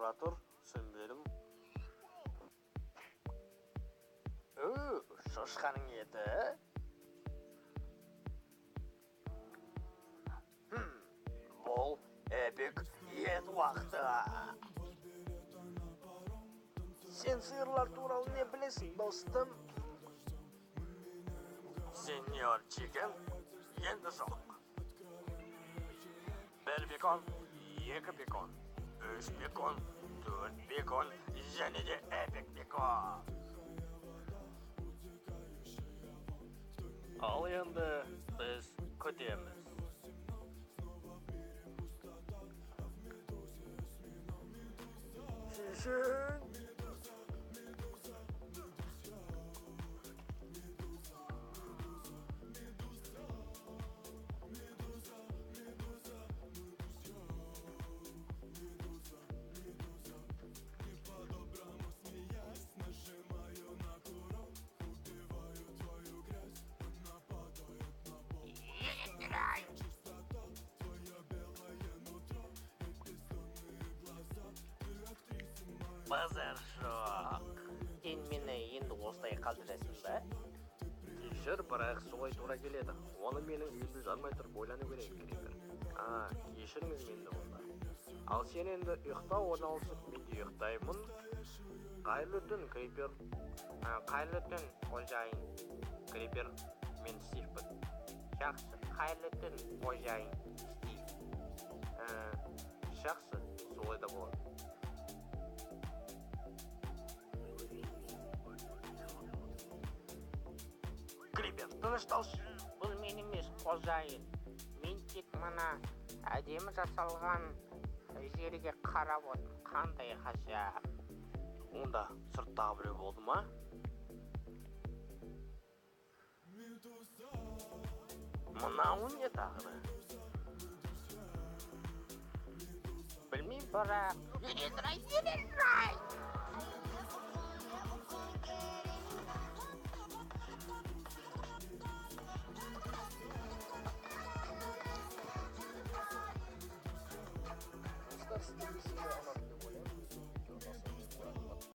Тұра тұр, түсінбедім. Шошқаның еті. Бұл эпик ет уақыты. Сен сиырлар туралы не білесің, достым? Сеньор Чикен, енді жоқ. 1 бекон, 2 бекон, 3 бекон, 4 бекон, және де эпик бекон. Ал енді біз күтеміз. Шешін! Базар жоқ. Сен мені енді осылай қалдырасың ба? Кешір, бірақ солай тура келеді. Оны менің үйімді жармай тұрып ойлану керек, Крипер. Кешіріңіз мені онда. Ал сен енді ұйықта орналасып, мен де ұйықтаймын. Қайырлы түн, Крипер. Қайырлы түн, қожайын. Крипер, мен Стивпін. Жақсы, қайырлы түн, қожайын, Стив. Жақсы, солай да болады. Крипер, тынышталшы. Бұл мен емес, қожайын. Мен тек мына әдемі жасалған жерге қарап отырмын. Қандай ғажап. Онда сырттағы біреу болды ма? Мынау не тағы да? Білмеймін, Бірақ... Ене-рай, ене-рай!